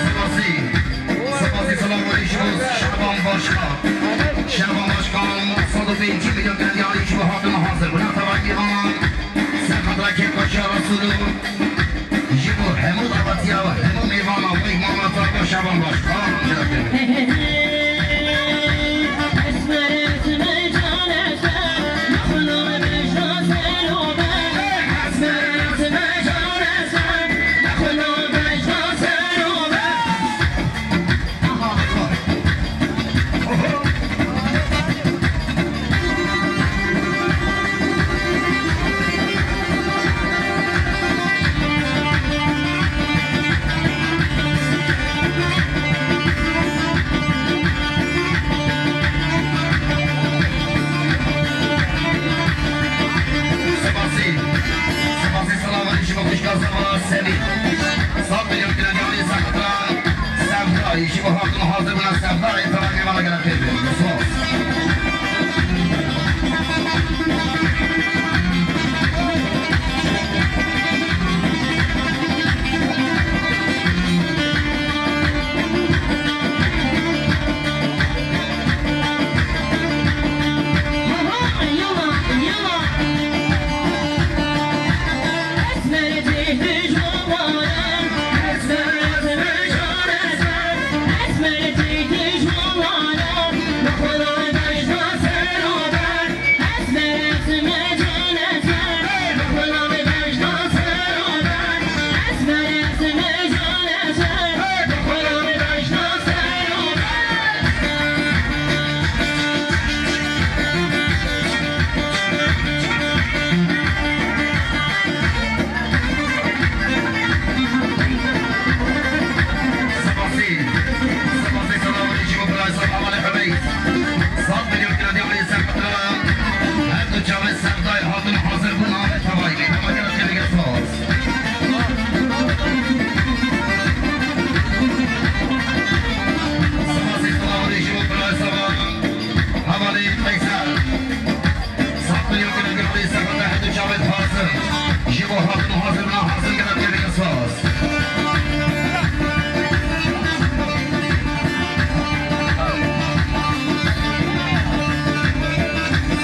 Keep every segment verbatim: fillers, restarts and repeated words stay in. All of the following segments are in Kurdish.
Spasî. Spasî, selam û rêş bo Şaban Başkan. Şaban Başkan, sed û pêncî milyon girêdayî ji bo hatina hazir bûna tevayî an. Ser xatira kêfxweşiya Resûlû. Ji bo hemû davetiya we, hemû mêvana we, mamata we Şaban Başkan. Spasî. Spasî, selam û rêş bo xwişka Zava Semî. Sed milyon girêdayî ser xatira Sevdayê ji bo hatina hazir bûna Sevdayê, tevayî mêvana gelek xêr be. Spas. Spasî. Spasî, selam û rêş bo birayê Hevalê Hemeyî. Sed milyon girêdayî ser xatira her du çavê Sevdayê hatin hazir bûna ve tevayî. Tevayî gelek xêr be, spas. Spasî, selam û rêş bo birayê Hevalê Qeysel. Sed milyon girêdayî ser xatira her du çavê hazir. Ji bo hatina hazir bûna hazir gelek xêr be, spas.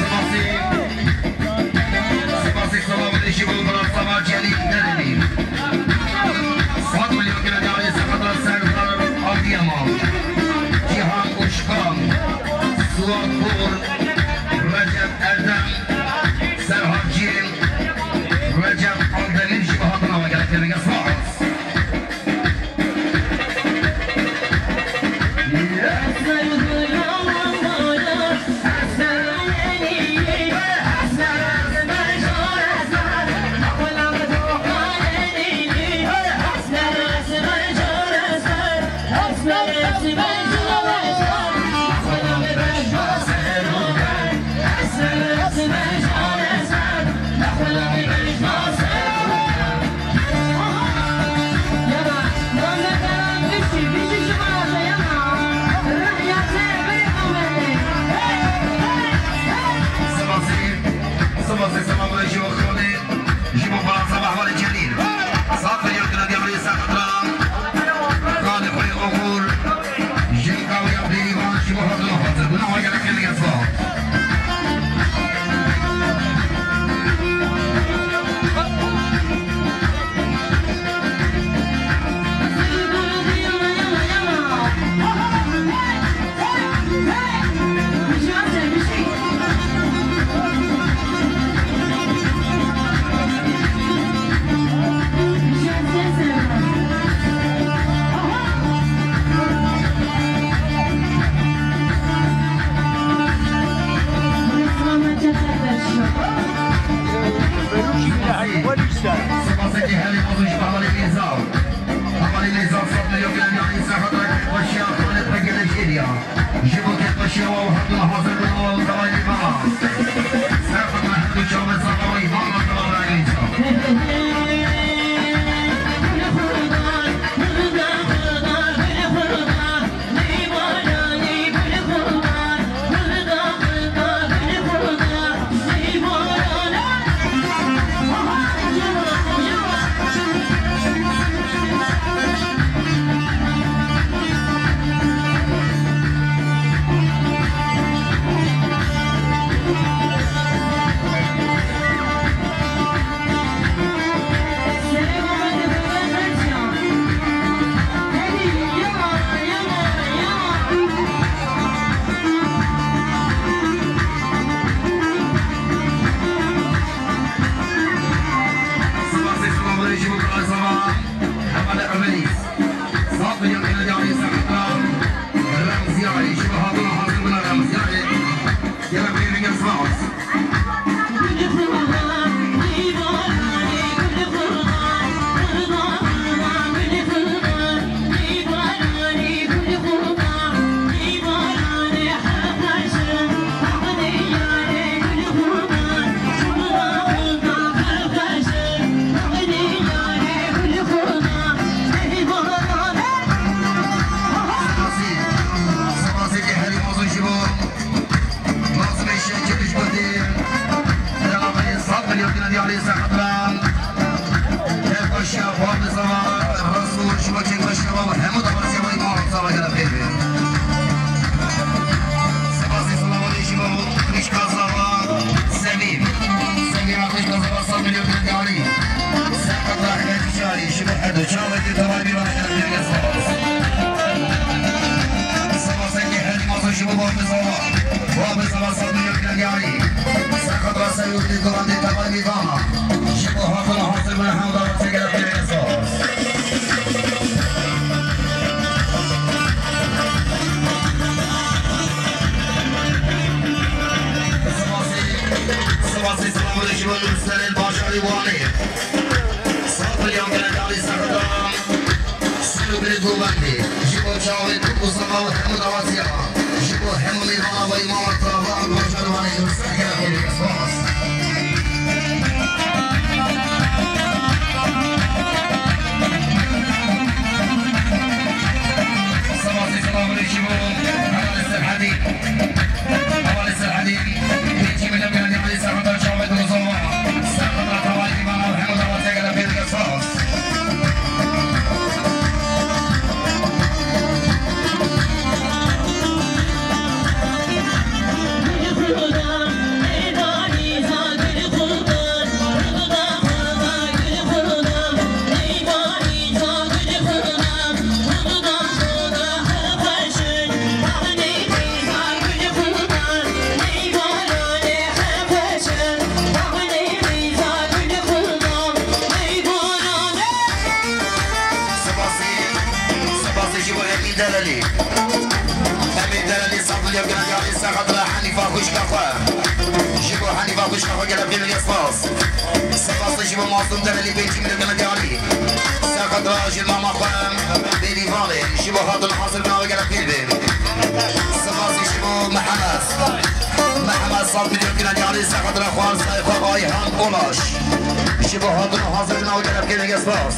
Spasî. Spasî, selam û rêş bo bira Sema Celîl Derelî. Sed milyon girêdayî ser xatira Serdar Adıyaman. Cîhan Uşkan. Suat Bor. Recep Erdem. Serhat Cîn. Recep Aldemir ji bo hatina we gelek xêr be, spas. Sibasê, sibasê selam re ji bo xalê, ji bo bala Seba Hevalê Celîl. Sed milyon girêdayî ser xatira xalê xwe Oxur. Jinka wî ya Bêrîvan ji bo hatina hazir bûna we gelek xêr be, spas. Ji bo Kazava, Hevalê Evelîs. Sat milyon kene diyarî Sehra. Remziyarî, ji bo hatuna hazir bûna Remziyarî. Gele pê bigel spas. Spasî, spasî ke herî mezin ji bo Mazlumê Şevket ji bo dê. Dela berê sed milyon kine diyarî Sehra. Kêfxweşiya xwe bi zava Resul ji bo kêfxweşiya we hemû daxwaziya we îmam zava gele pêr be. Spasî silavanê ji bo xwişka zava Sevîm. Sevîm xwişka zava sed milyon kine diyarî. Sehra Xecî Çarî ji bo her du çavekî tevayî bîra gele pêr be spas. Spasê ke herî mezin ji bo Babê Zava. Babê Zava sed milyon kine diyarî. Sehra Sevîm Gulandê tevayî mîvana. Ji bo hatuna hazir bûne hemû daxwaziya gele pêr be spas. Spasî, spasî silavanê ji bo Nûrselê bajarê Wanê. Sed milyon kine diyarî Sehra. Ser û birê govendê, ji bo çavê kuk û zava û hemû daxwaziya, ji bo hemû mêvana we îmama zava bajarê Wanê Nûrselê gele pêr be spas. Spasî silavanê ji bo Hevalê Serhedî. Hevalê Serhedî, pêncî milyon kine diyarî Sehra çavê kuk û zava. Sehra tevayî mîvana û hemû daxwaziya gele pêr be spas. Spasî, spasî ji bo Emîn Delelî. Emîn Delelî sed milyon kine diyarî Sehra Henîfa xwişka xwe. Ji bo Henîfa xwişka xwe gele pêr be spas. Spasî ji bo Mazlûm Delelî pêncî milyon kine diyarî. Sehra ji mama xwe Bêrîvanê. Ji bo hatuna hazir bûna we gele pêr be. Spasî ji bo Mihemed. Mihemed sed milyon kine diyarî Sehra xwarzayê xwe Ayhan Olaş. Ji bo hatuna hazir bûna we gele pêr be spas.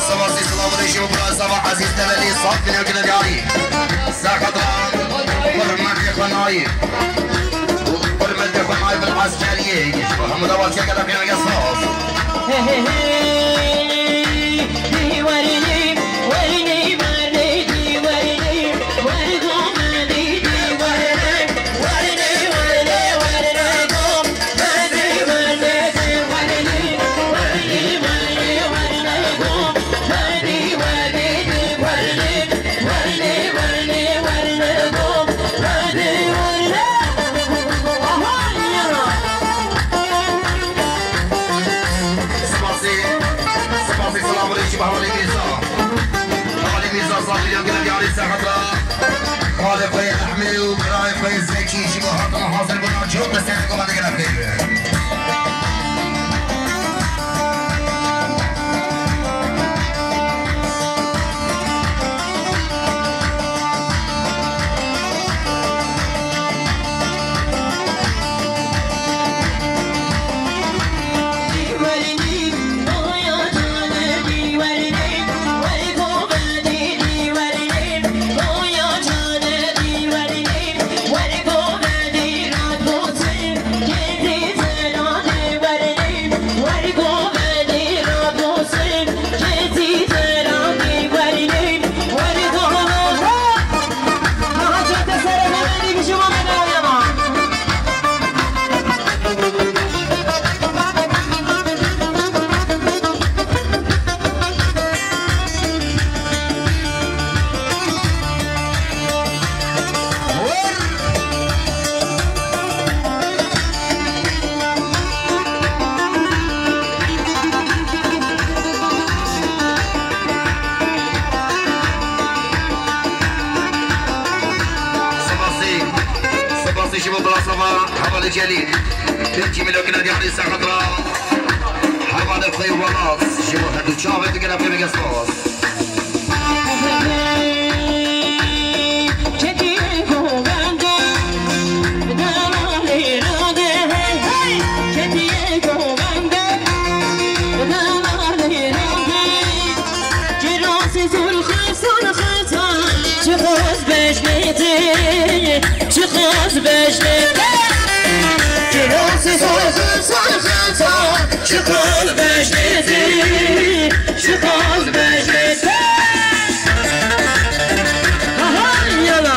Spasî silavanê ji bo bira zava Ezîz Delelî sed milyon kine diyarî. Sehra hurmetê xwe nayê. Hurmetê xwe nayê bin eskeriyê. Ji bo hemû daxwaziya gele pêr be spas. Spasî, spasî silavanê ji bo Hevalê Mîrza. Hevalê Mîrza sed milyon kine diyarî Sehra. Xalê xwe yê Ehmedê û birayê xwe yê Zekî ji bo hatina hazir bûna cot li ser govendê gele pêr be. Celîl, pêncî milyonkina diyarî ser xatira hevalê xwe yê welat ji bo her du çavê digire pê bike spas. Çiqas bejnê te, çiqas bejnê te, çiqas bejnê te, çiqas bejnê te. Aha, yala.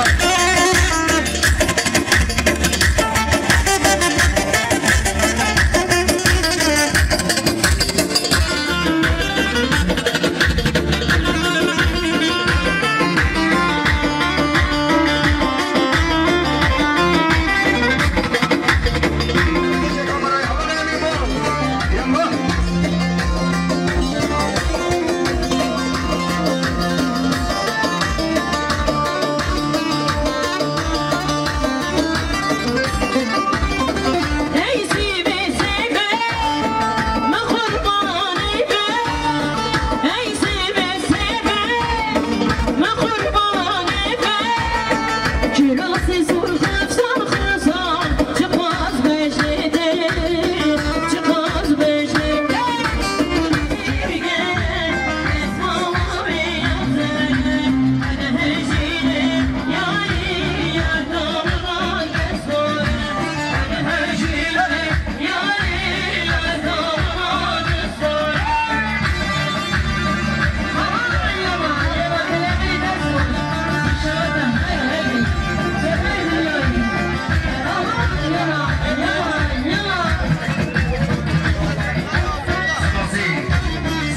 Spasî,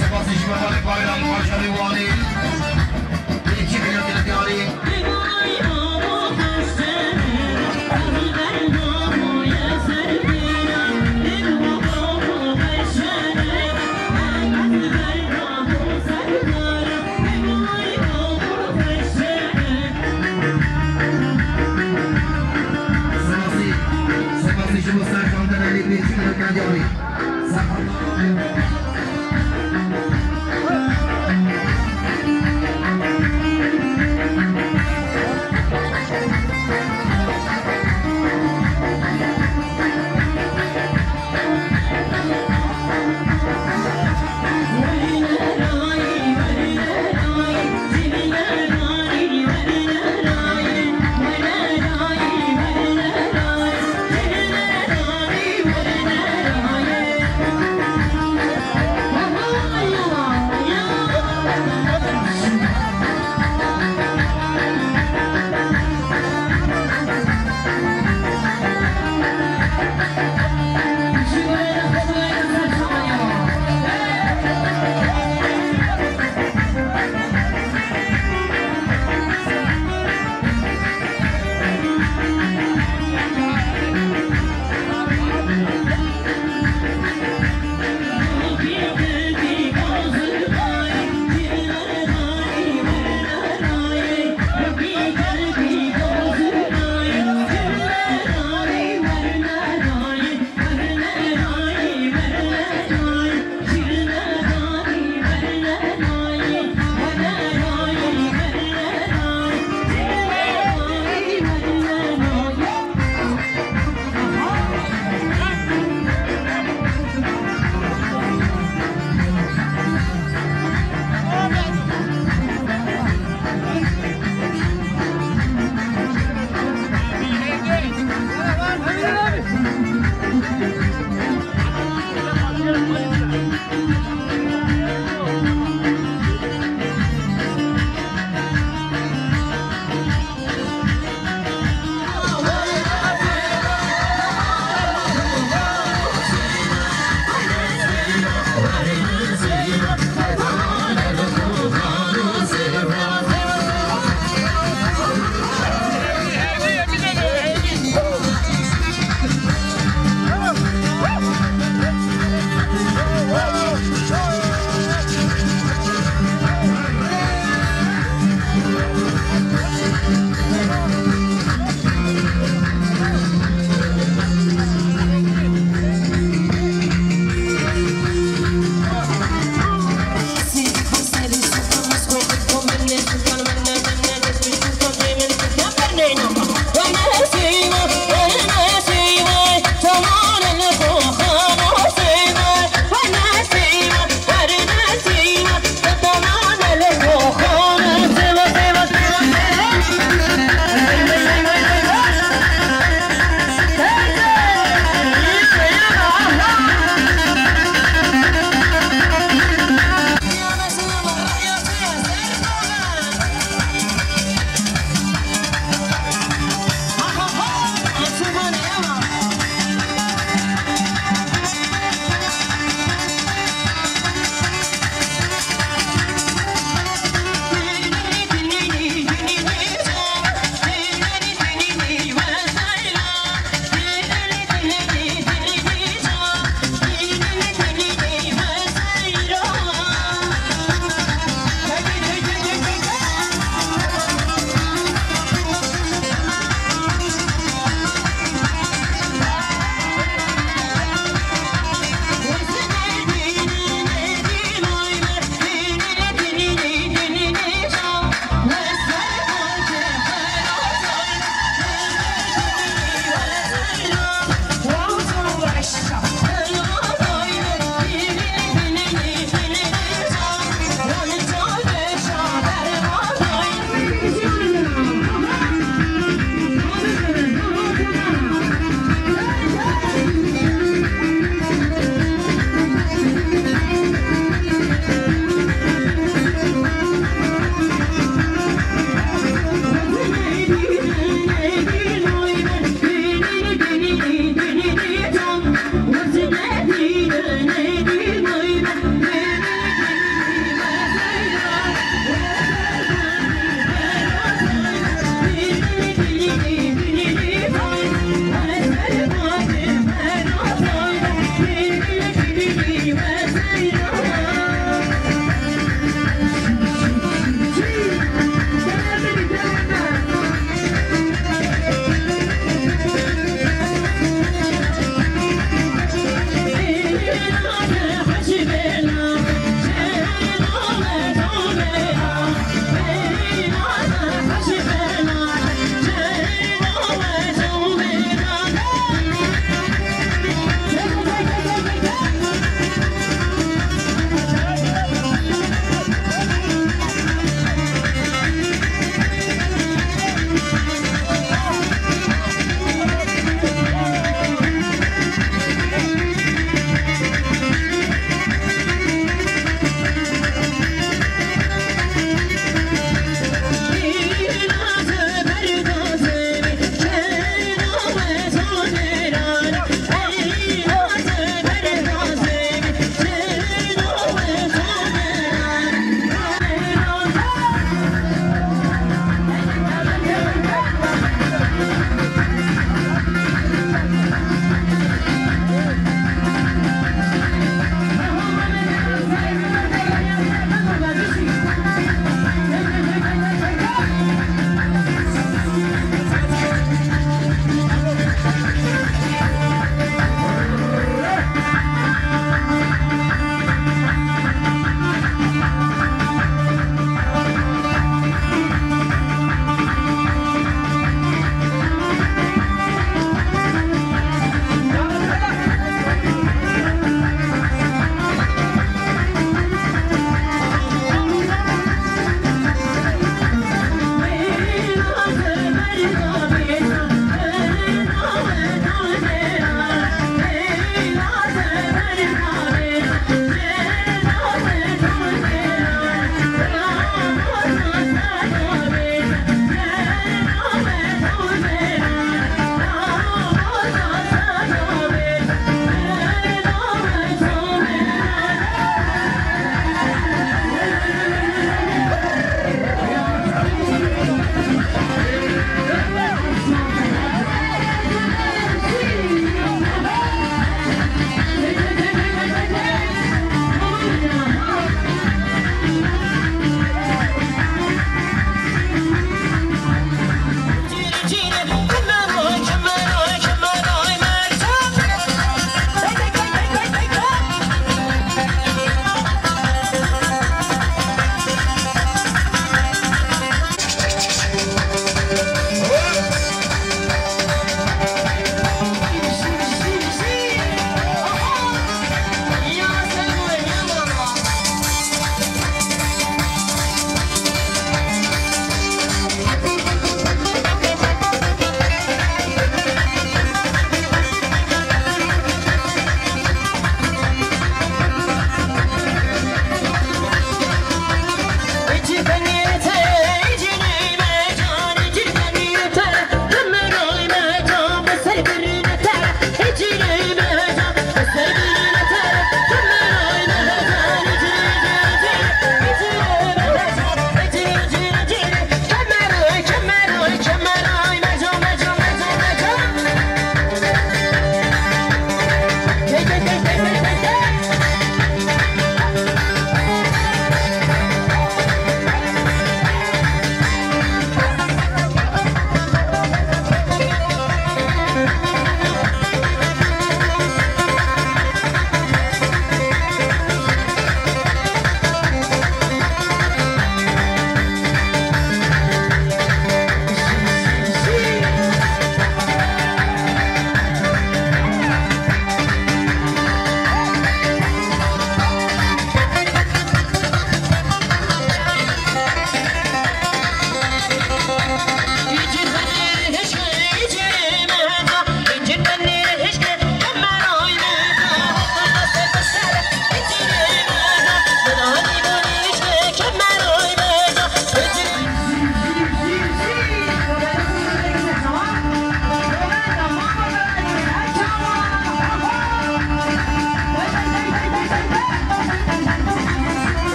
spasî ji Mehmet Bayram, Başarî Wanî. Pêncî milyon diyarî. Spasî, spasî ji bo serkeftina Elî pêncî milyon diyarî.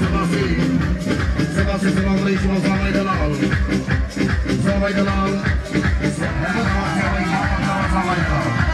Sipasî, sipasî, sipasî, sipasî, Zavay Delal. Zavay Delal.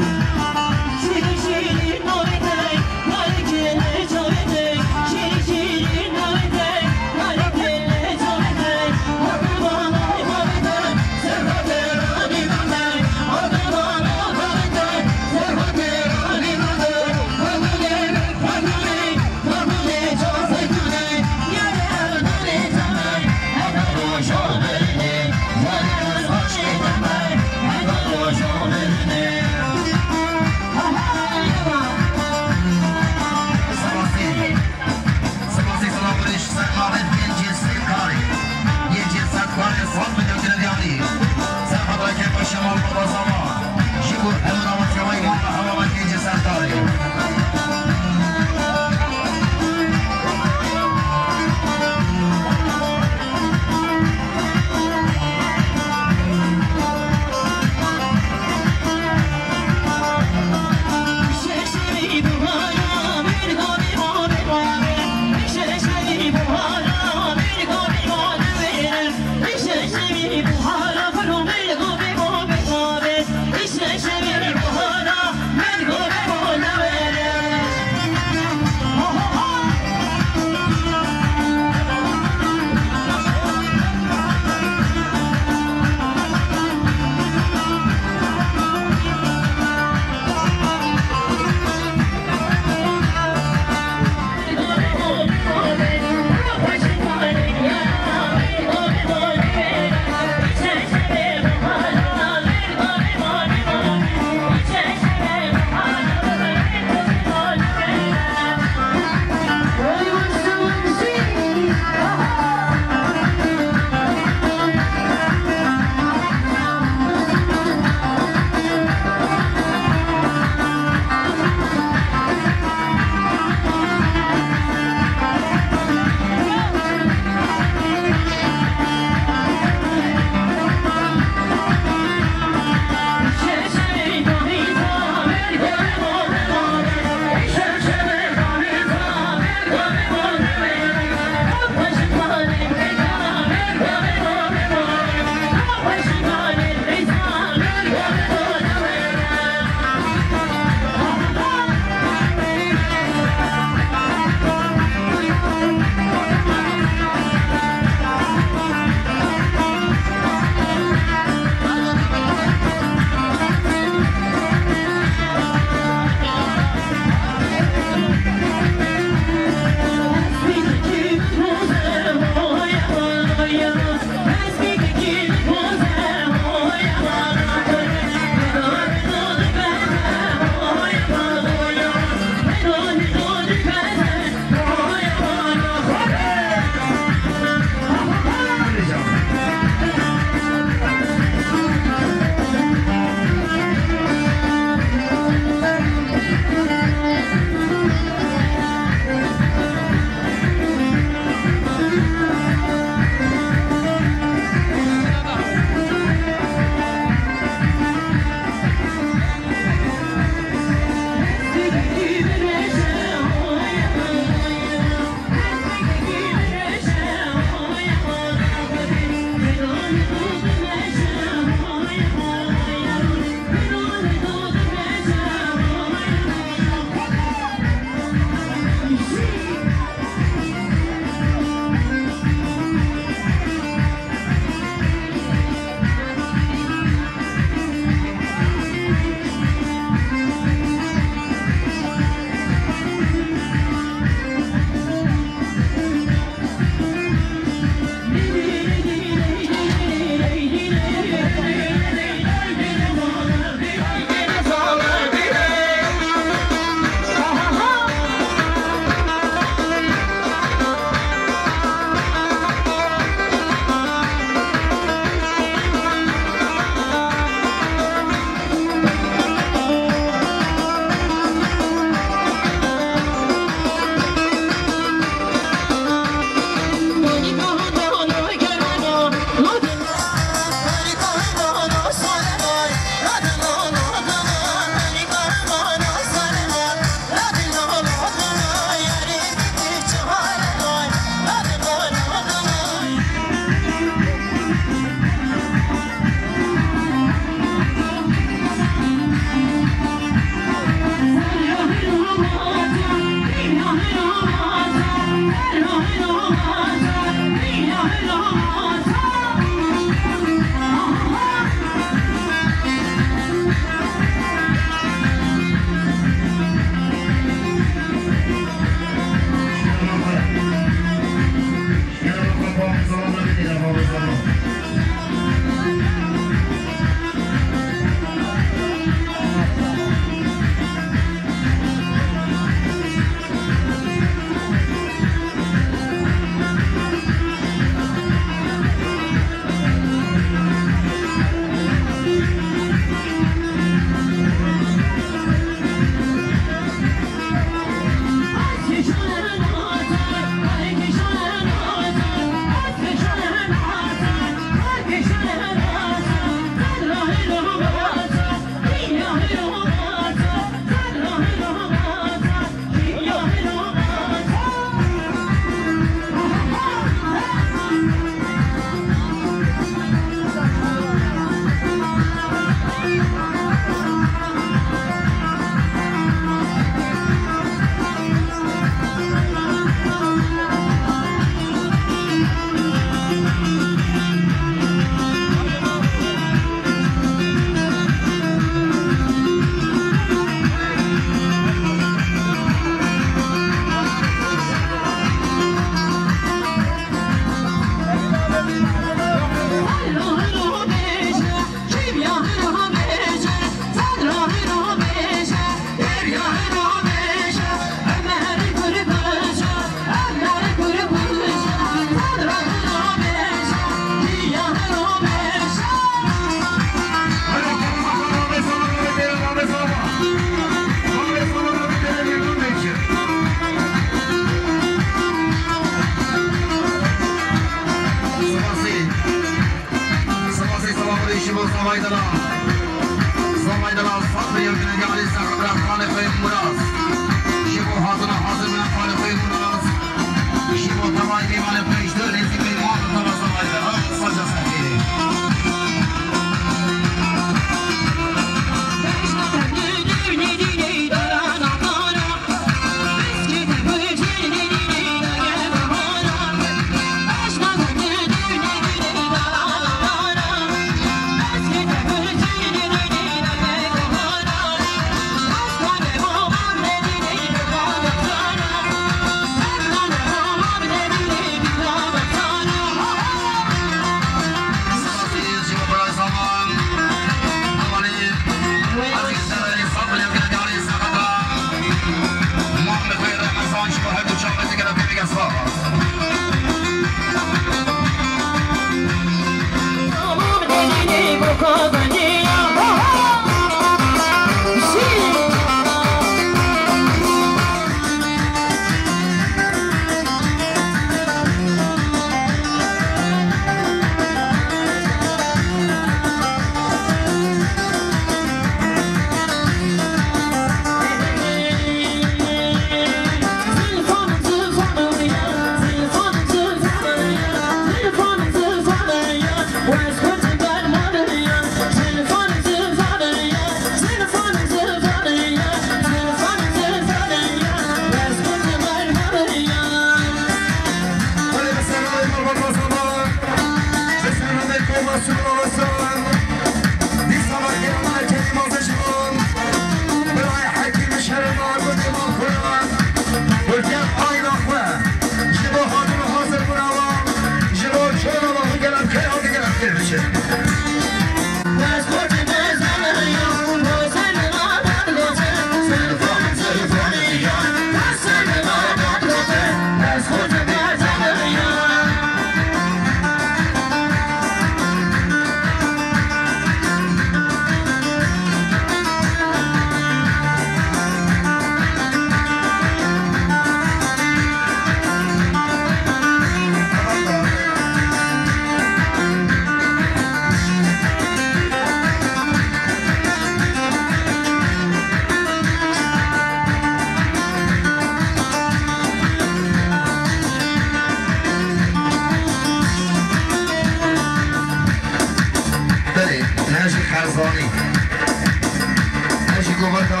Komarka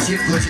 Şîr Koçî.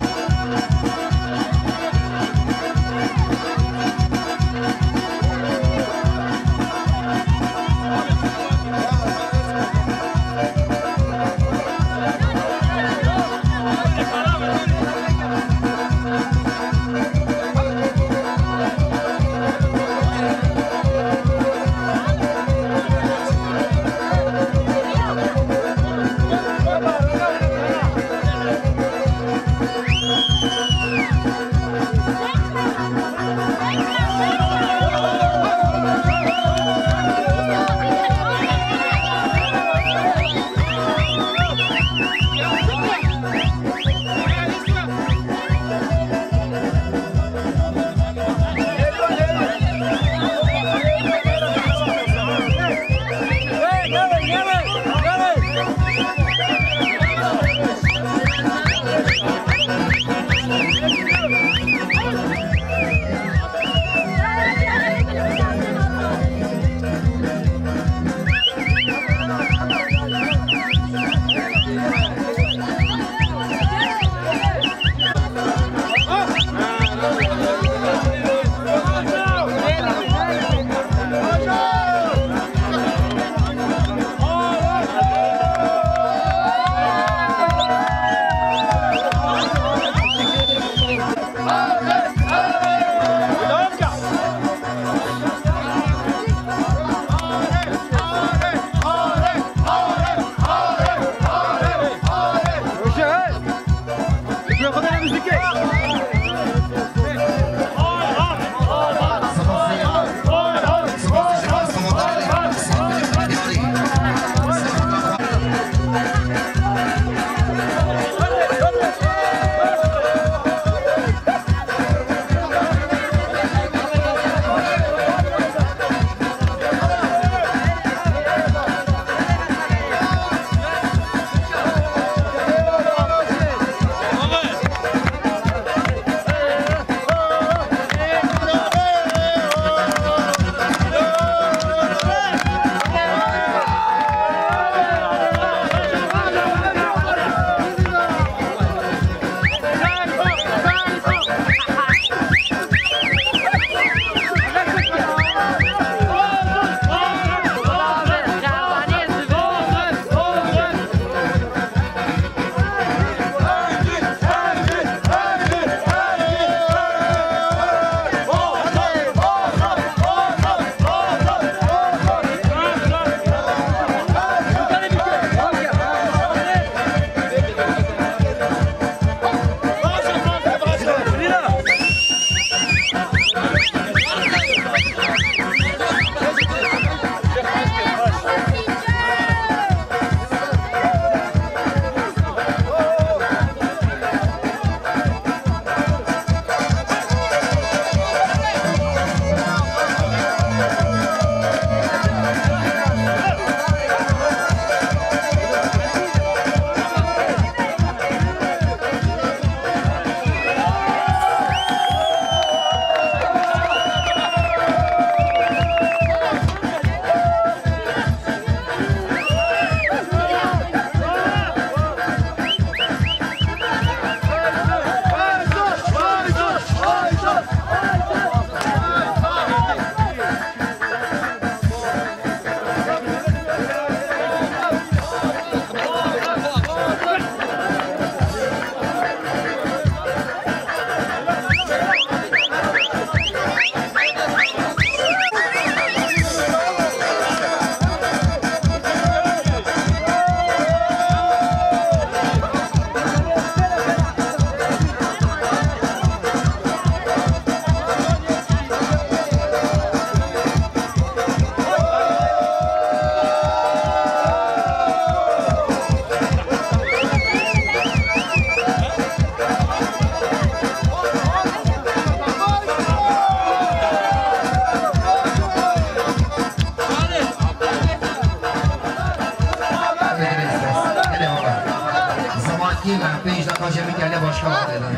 Zaman kêm e, pênc deqa jî min gelê başka vadê de.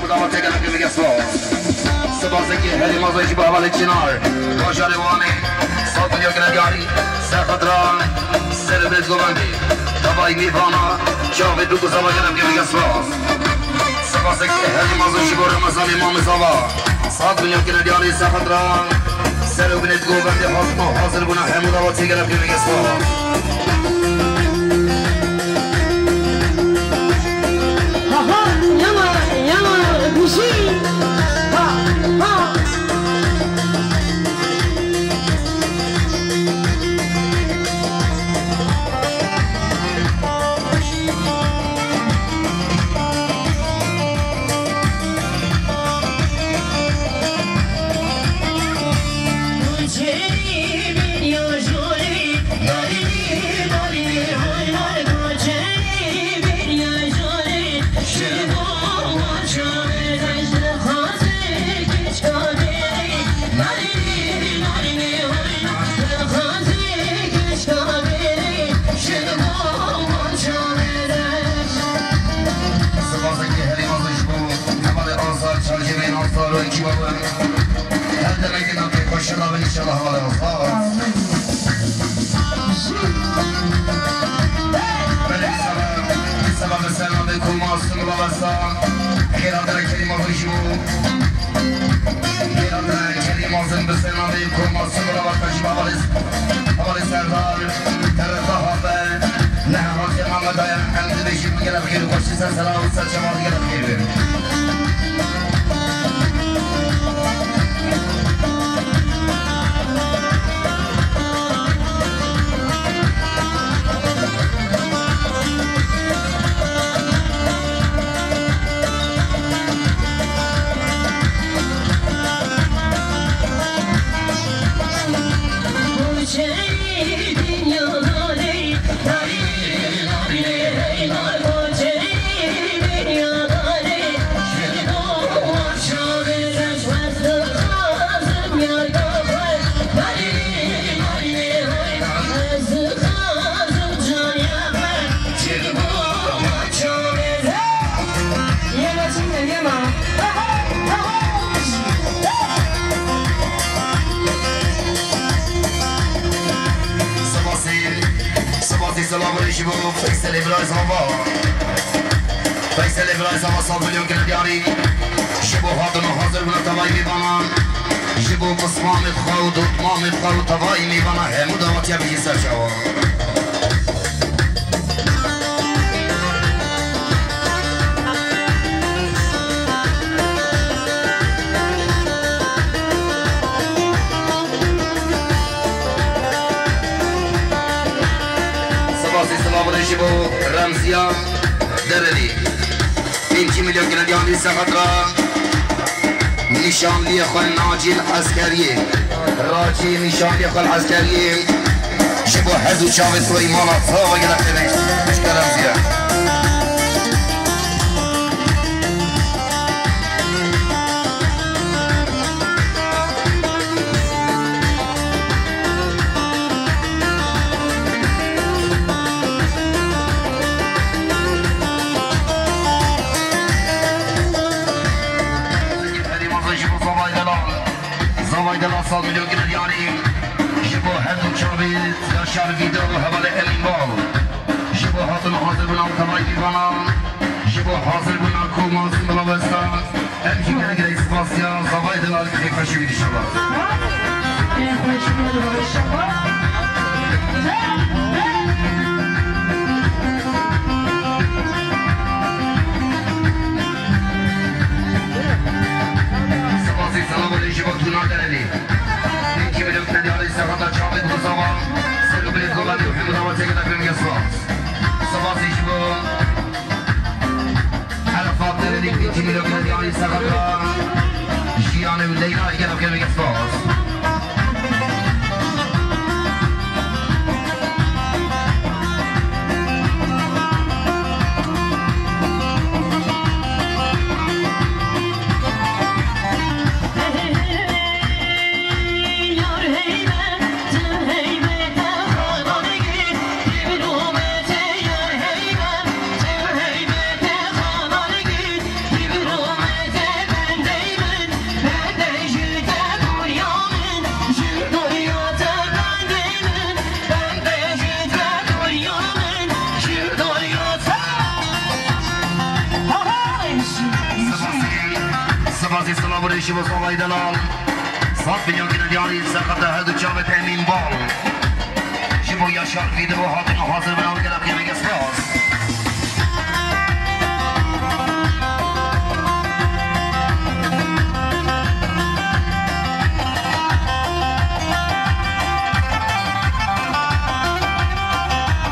Dawa têkena kevike spas. Spaseke herî mezin jî bo hevalê Çinar, bajarê Wanê, sed milyon kine diyarî, ser xetira, ser û bêt govendê, tevayî mîvana, çavê dû ku zava kene kevike spas. Spaseke herî mezin jî bo Remezanê mamê zava. Sed milyon kine diyarî ser xetira ser û binê govendê hazir bûna hemû dawa têgera pêveke spas. Aha, yana, yana, bişî. Ha, ha. Spaseke herî mezin ji bo hevalê Azad, çarjê me yên Azad û ekîba we. Her demekê navê xweşe nabin înşallah hevalê Azad. Belê seba, seba bi ser navê Koma Sungula Wesa. Xêr hatine Kerîma Hojî û Kerîma Zin bi ser navê Koma Sibira Weta jî hevalê, hevalê Serdar, Tereza Haber, Neha Hatiye Mehmedaya, em dibêjin bi gelek xêr û xweşî ser sera û ser çava gelek xêr bin. Sibasê, sibasê selamê ji bo Feyselê Viray Zava. Feyselê Viray Zava sed milyon kine diyarî. Ji bo hatin û hazir bûna tevayî mêvanan. Ji bo pismamê xwe û dotmamê xwe û tevayî mêvanan hemû dawetiya bijî ser çawa. Sibasê silavê ji bo Remziya Derelî. Pêncî milyon kine diyarî ser xetira nîşanliyê xwe Nacî Eskeriyê. Racî nîşanliyê xwe Eskeriyê. Ji bo hez û çavê Suleyman Ata ve gelek têne. Pişka Remziya. Herî mezin ji bo Zavay Delal. Zavay Delal sed milyon kine diyarî. Ji bo her du çavê Yaşar Vîda û hevalê Emîn Bal. Ji bo hatin û hazir bûna tevayî mêvanan. Ji bo hazir bûna koma Sîmbila Westa. Em jî gelek gelek spasiya Zavay Delal, kêfxweşî wî dişewa. Spasî selam ji bo Tuna Derelî. Pêncî milyon kine diyarî ser xeta çavê Gozava. Ser û bilê Gozava û hemû dawetê gelek gelek spas. Spasî ji bo Arafat Derelî, pêncî milyon kine diyarî ser xeta Jiyanê û Leyla, gelek gelek spas. Ji bo Zavayê Delal, sed milyon gine diyarî, seqeta her du çavê Emîn Bal. Ji bo Yaşar Fîdiro hatin û hazir bin, ew gelek qîmetê spas.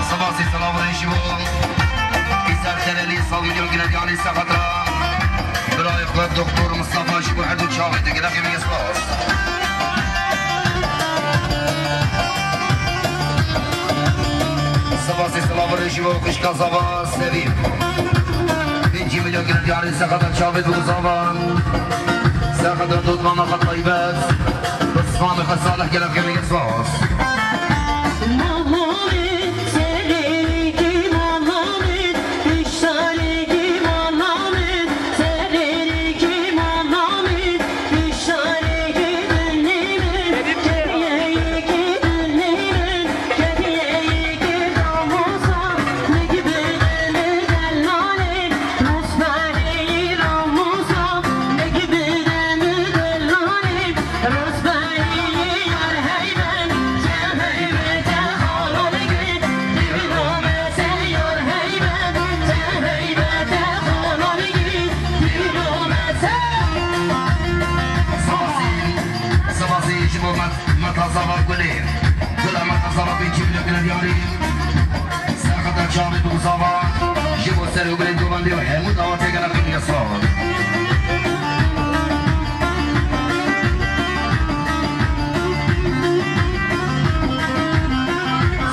Spas û selam ji bo Îsa Terelî, sed milyon gine diyarî, seqeta birayê xwe Doktor Mustafa, ji bo her du çavê te gelek qîmetê spas. Spas û selam ji bo xwişka Zava Sevîm. Pêncî milyon gine diyarî, seqeta çavê du Zava. Seqeta dotmana xwe taybet. Bismamê xwe Salih, gelek qîmetê spas. Sibasî, sibasî ji bo Met-, Meta Zava Gulê. Gula Meta Zava pêncî milyon gine diyarî. Serxeta çavê bi Zava. Ji bo ser û birê govendê û hemû dawetê gelek qîmetê spas.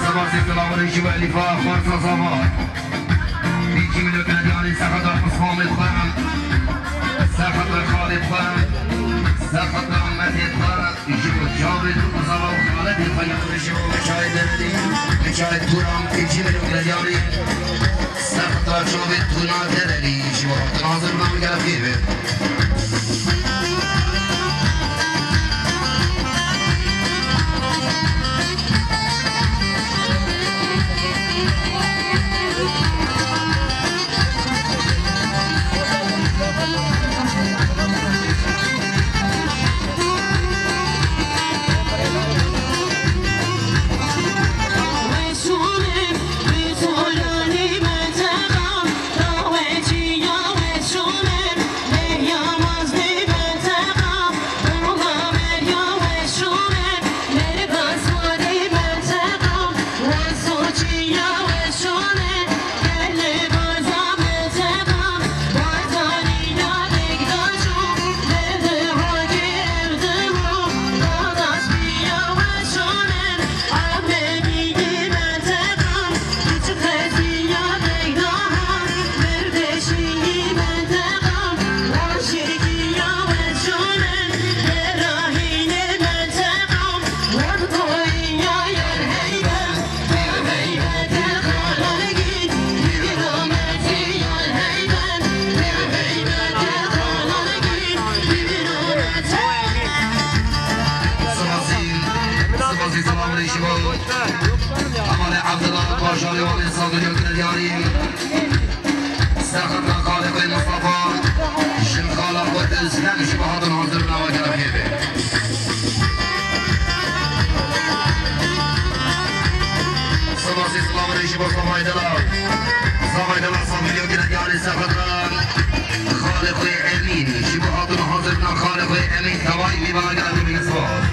Sibasî, silav û rêz ji bo Elîfa Xwarza Zava. Pêncî milyon gine diyarî, serxeta Osmanê xwe, serxeta xalê xwe, serxeta Metê xwe, ji bo çavê du Zava û xaletê xwe ya ji bo Meçayê Derelî, Meçayê Turan, pêncî milyon gine diyarî, serxeta çavê Tuna Derelî, ji bo hatin hazir bûna gelek xêr be. Sibasî, sibasî, selam û rêz ji bo Hevalê Evdila, bajarê Wanê, sed milyon gine diyarî. Serxeta xalê xwe Mustafa, jin xala xwe Özlem ji bo hatin hazir bûna gelek xêr be. Sibasî, silav û rêz ji bo Zavayê Delal. Zavayê Delal, sed milyon gine diyarî, serxeta xalê xwe Emîn. Ji bo hatin hazir bûna xalê xwe Emîn, tevayî mêvana gelek xêr be, spas.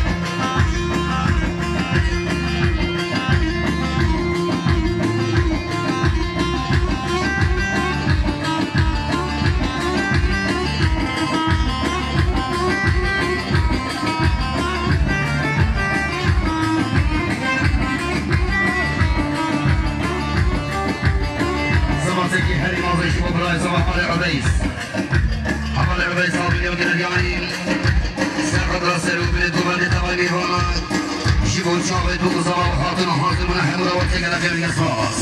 Sibasekî herî mezin ji bo birayê Zava Hevalê Eveys. Hevalê Eveys, sed milyon gine diyarî. Serxeta ser û birê govendê tevayî mêvana. Ji bo çavê du Zava û hatin hazir bûna hemû dawetê gelek xêr be, spas.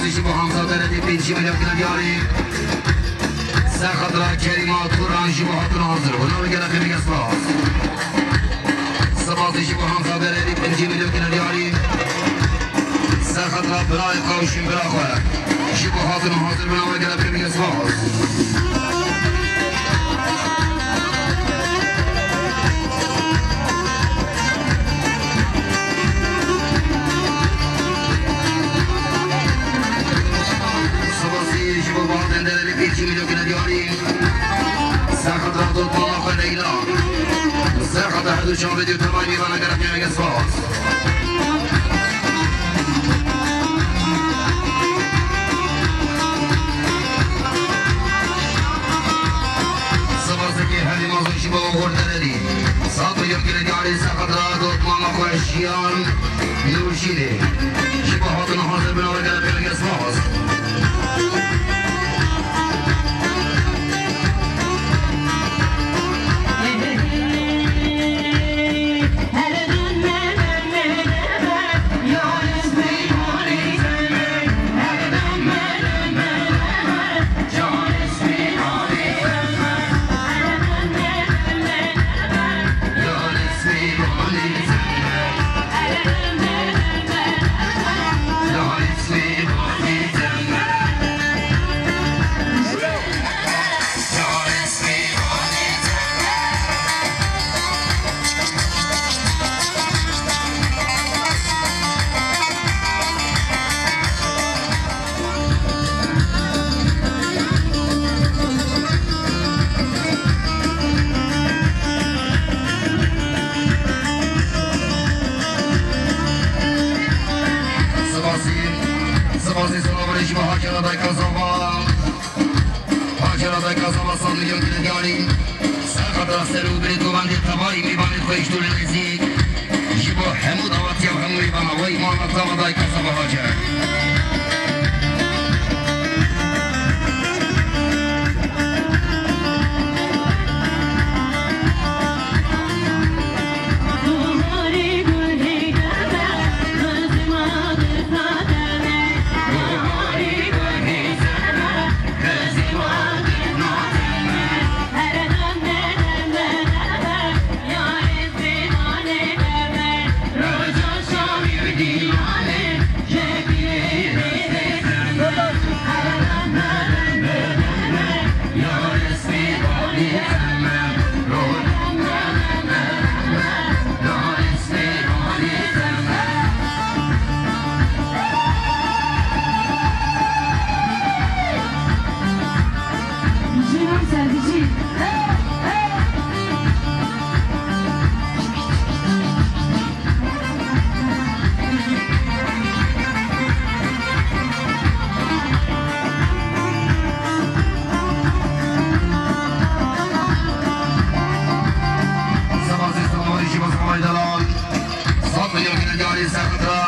Ji bo Hamza Deredî pêncî milyon kine diyarî. Ser xatira Kerîma Turan ji bo hatina hazir. Hûn navê gelekê bige spas. Spas ji bo Hamza Deredî pêncî milyon kine diyarî. Ser xatira birayê Qawşîn bira xwe. Ji bo hatina hazir hûn navê gelekê bige spas. Sibasî ji bo Bahatên Derelî pêncî milyon kine diyarî. Ser xatira dotmana xwe Leyla. Ser xatira her du çavê dî û tevayî mêvana gelek gelek spas. Sibaseke herî mezin ji bo Oxir Derelî. Sed milyon kine diyarî ser xatira dotmana xwe Jiyan Nûrjînê. Ji bo hatina hazir bûna we gelek gelek spas. Sibasî, sibasî silav re ji bo Hacera dayka Zava. Hacera dayka Zava sed milyon kine diyarî. Ser xatira ser û birê govendê tevayî mêvanê xwe ji dûr û nêzîk. Ji bo hemû dawetiya û hemû mêvana we îmana zava dayka Zava Hacer. Jinan ser bijî. Sibasê silav re ji bo Silavay Delal. Sed milyon kine diyarî ser xatira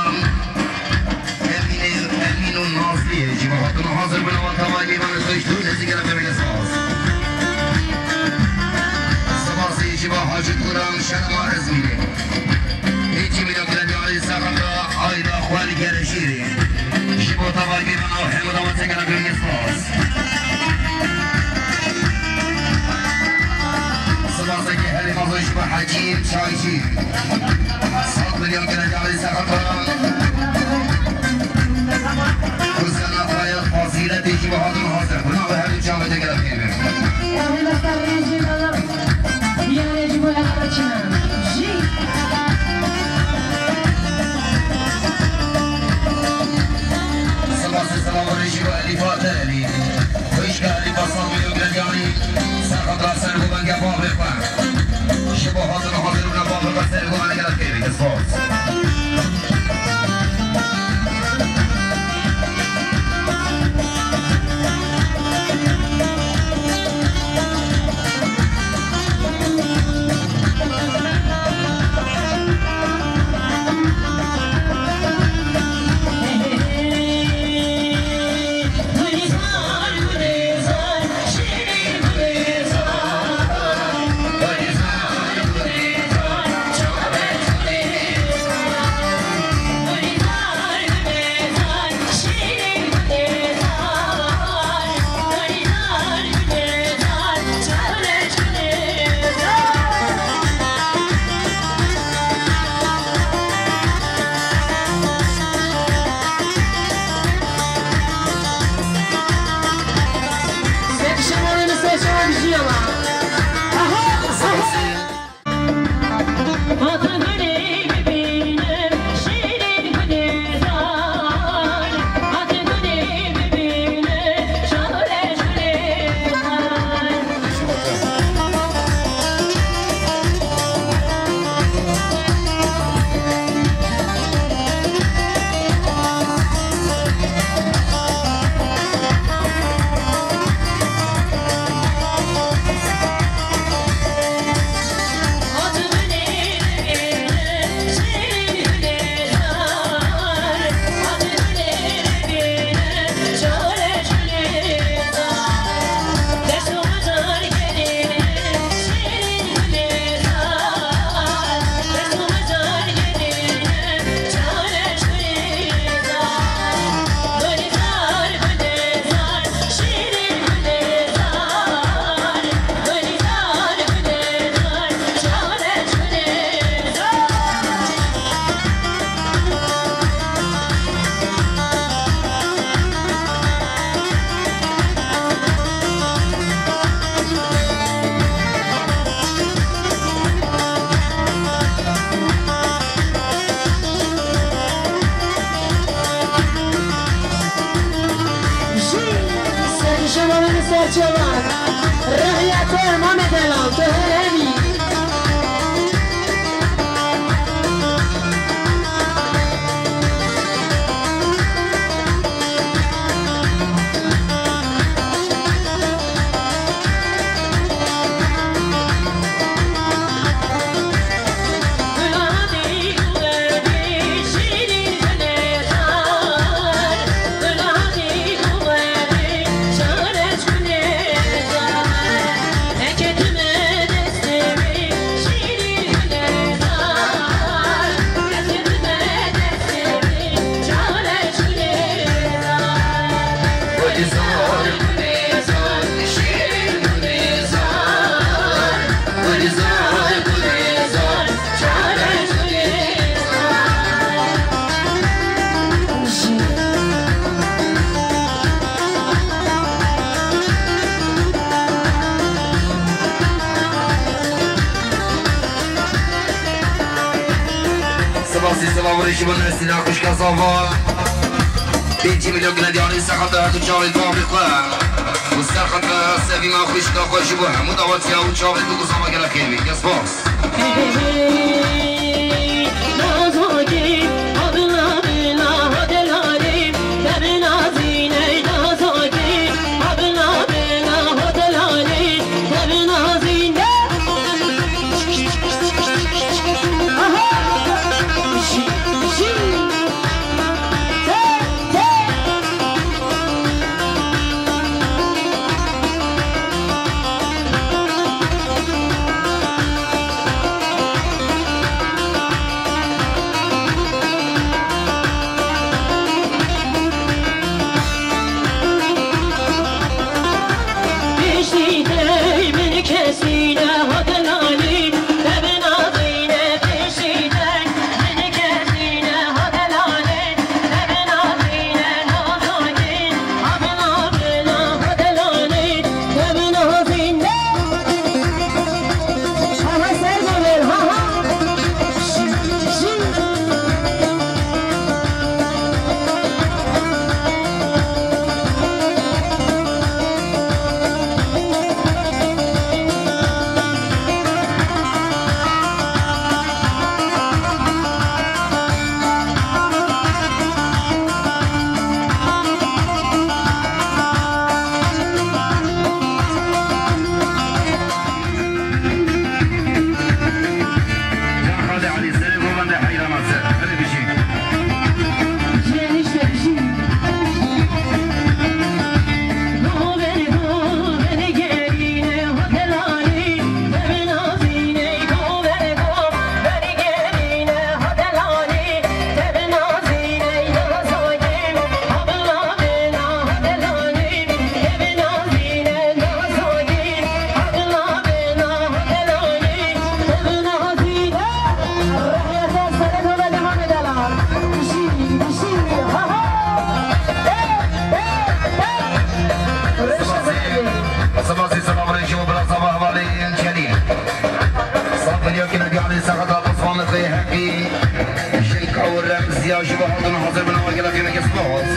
Emînê, Emîn û Nazliyê ji bo hatina hazir bûna we tevayî mêvanê xwe ji dûr û nêzîk gelek gelek spas. Sibasî ji bo Hacî Turan Şenema Izmîrê. Pêncî milyon kine diyarî ser xatira Ayda Xwel Gerejîrê. Ji bo tevayî mêvana û hemû dawetiya gelek gelek spas. Sibaseke herî mezin ji bo Hecîm Çaycî. Sed milyon kine diyarî ser xatira Husena Fayez Fazîletê ji bo hatina hazir bûna we her du çavê te gelek xêr be. Yanê ji bo yara çinan. Jî. Sibasê silav re ji bo Elîfa Derelî. Xwişka Elîfa sed milyon kine diyarî. Ser xatira ser û bavê xwe. Ji bo hatina hazir bûna bavê xwe ser û bavê gelek xêr be. Spas. Çavan, rehya te Mamê Delan, tu heremî. Sibasî silav rêşî bo Nesîna xwişka zava. Pêncî milyon gine diyarî serheta her du çavê zafê xwe. Û serheta sevî me xwişka xwe ji bo hemû dawetiya û çavê du zava gelek xêr bî. Kes spas. Sibasî, silav rêşî bo bira zava hevalê Celîl. Saf milyon gine diyarî serheta Osmanlixê heqî. Jinka û remziya ji bo hatina hazir bina we gelek gelek spas.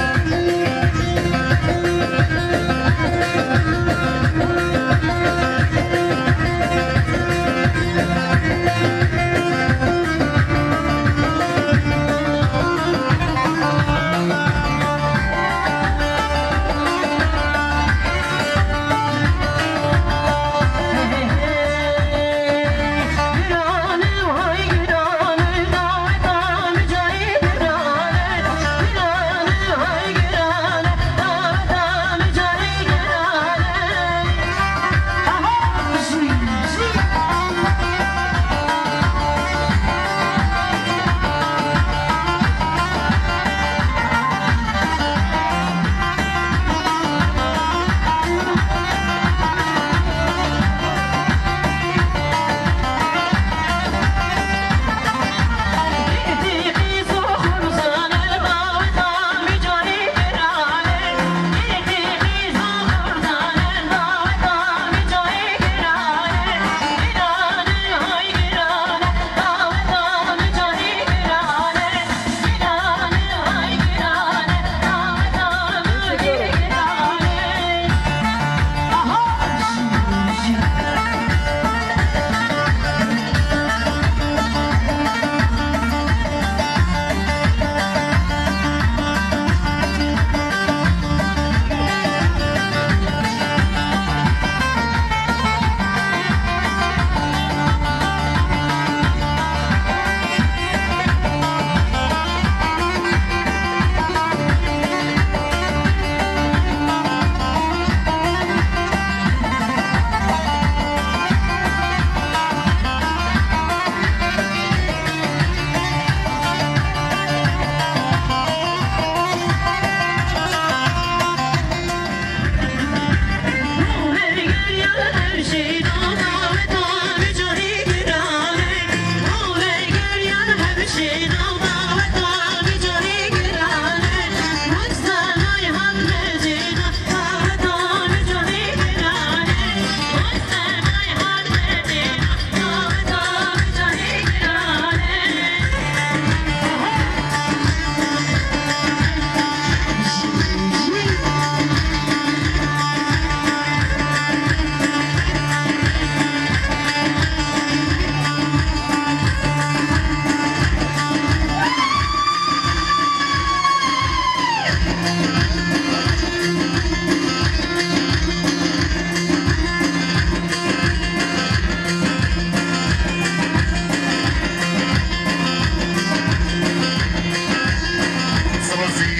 Sibasî,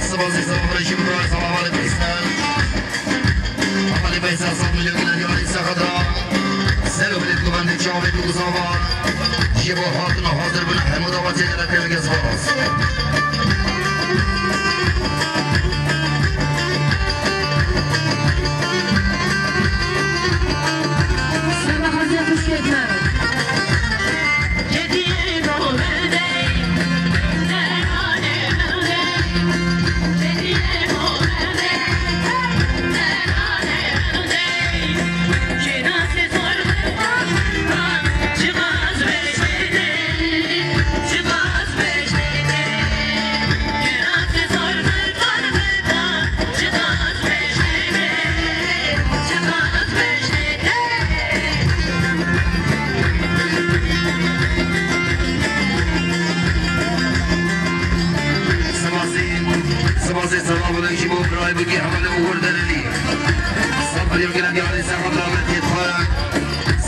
sibasî, sibasî Reşîd Bey, sibasî Veysel. Hevalê Veysel, sed milyon gine diyarî Sexet ra. Ser û bilêt guvendê çavê bi uzava. Ji bo hatina hazir bûne hemû dawetê gelek gelek spas. Sibasê, sibasê selamû ji bo birayê bikî hevalê Uğur Derelî. Sed milyon gine diyarî Sexet ra me têt xwe.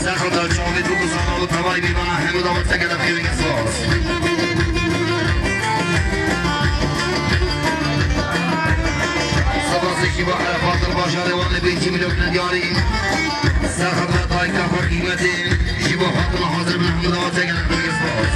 Sexet ra çavê tu ku zana û tevayî bîbana hemû dawet te gelek xêrê spas. Sibasê ji bo Erefatil bajarê Wanê bê jî milyon gine diyarî. Sexet ra dayika xwe qîmetê ji bo hatina hazir bin hemû dawet te gelek xêrê spas.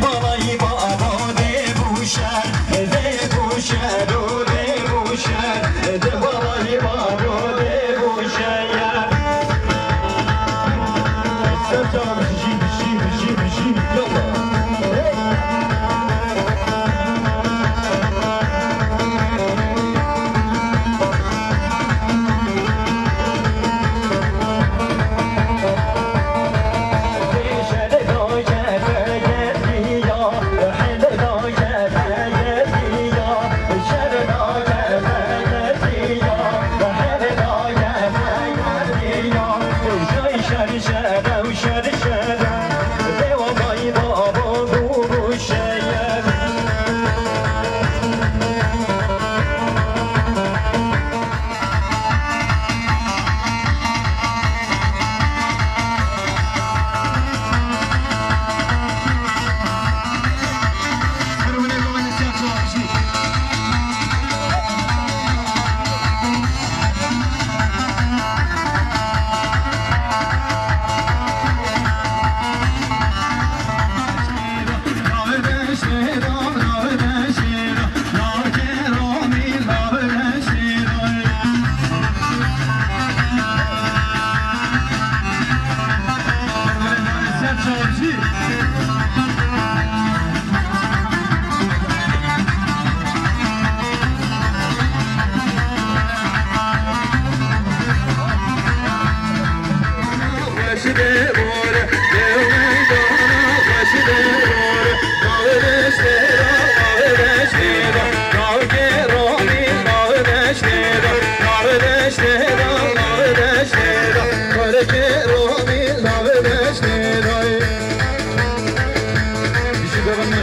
Balayî babo dê bûşer, dê bûşer û dê bûşer, di balayî babo dê bûşer. Serçe bijî, bijî, bijî, bijî, yallah. Hey!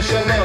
Maşallah.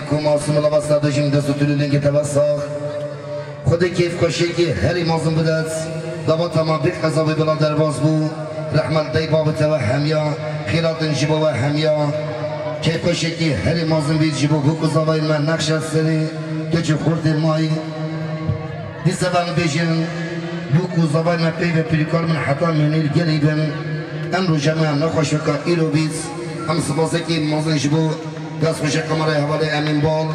Ku masum lava serdojim dest û tulû lingê te be sax. Xwedê keyf xweşiyekî herî mezin bidet. Daweta me bîr hesabê bila derbas bû. Rehmet dey babê te we hemiya. Xîratin ji bo we hemiya. Keyf xweşiyekî herî mezin bît ji bo bûk û zavayê me nexşe serî. Tu ji xurtê mayî. Dîsa em bêjin, bûk û zavayê me peyve pîrikar min heta mênê li gelî bin. Em roja me nexweşeka îro bît. Em sipasekî mezin ji bo destxweşe kameraya hevalê Emîn Bal,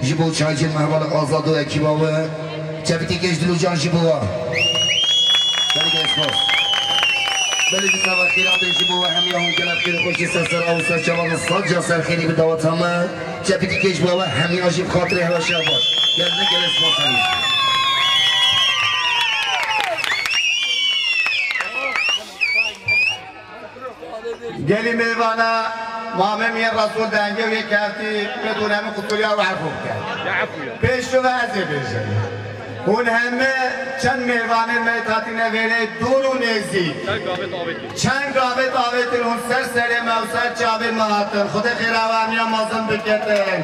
ji bo çaycên me hevalê Azad û ekîba we. Çepikî kêş dil û can ji bo we. Belê gelek spas. Belê dîsa ve xîratê ji bo we hemiya hûn gelek xêr û xweşî ser ser aw û ser çavan û sed car ser xêrî bi daweta me. Çepikî kêş bo we hemiya jî bi xatirê hewe şer baş. Gelne gelê spas hemî. Gelî mêvana Mamê Mîr Resûl dengê wê keftî, me dûnemi qutulya û efû bike. Pêş tu ve ez ê bêjim. Hûn heme çend mêvanên me hatine vêrê dûr û nêzîk. Çend gavêt avêtin. Çend gavêt avêtin hûn ser serê me û ser çavên me hatin. Xwedê xêra we hemiya mezin biketin.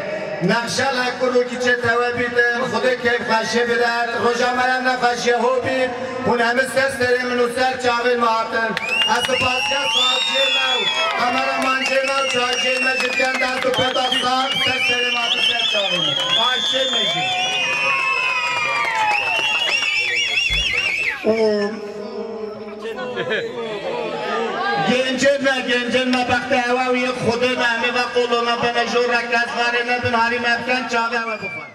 Nexşel hekur û kiçê te we bîtin. Xwedê keyf xweşê bidet. Roja me re nexweşiye ho bît. Hûn hemî ser serê min û ser çavên me hatin. Ez spasiya saziyê me û kameramancê me û çaycê me jî dikem dest û pê de sax ser serê me hatin ser çavên me. Xahişê me jî. Û Gencên me, gencên me bextê hewa û yek Xwedê me, em ê ve qolo me bene jor re kes varê nebin, harî me bikin, çavê we bixwe.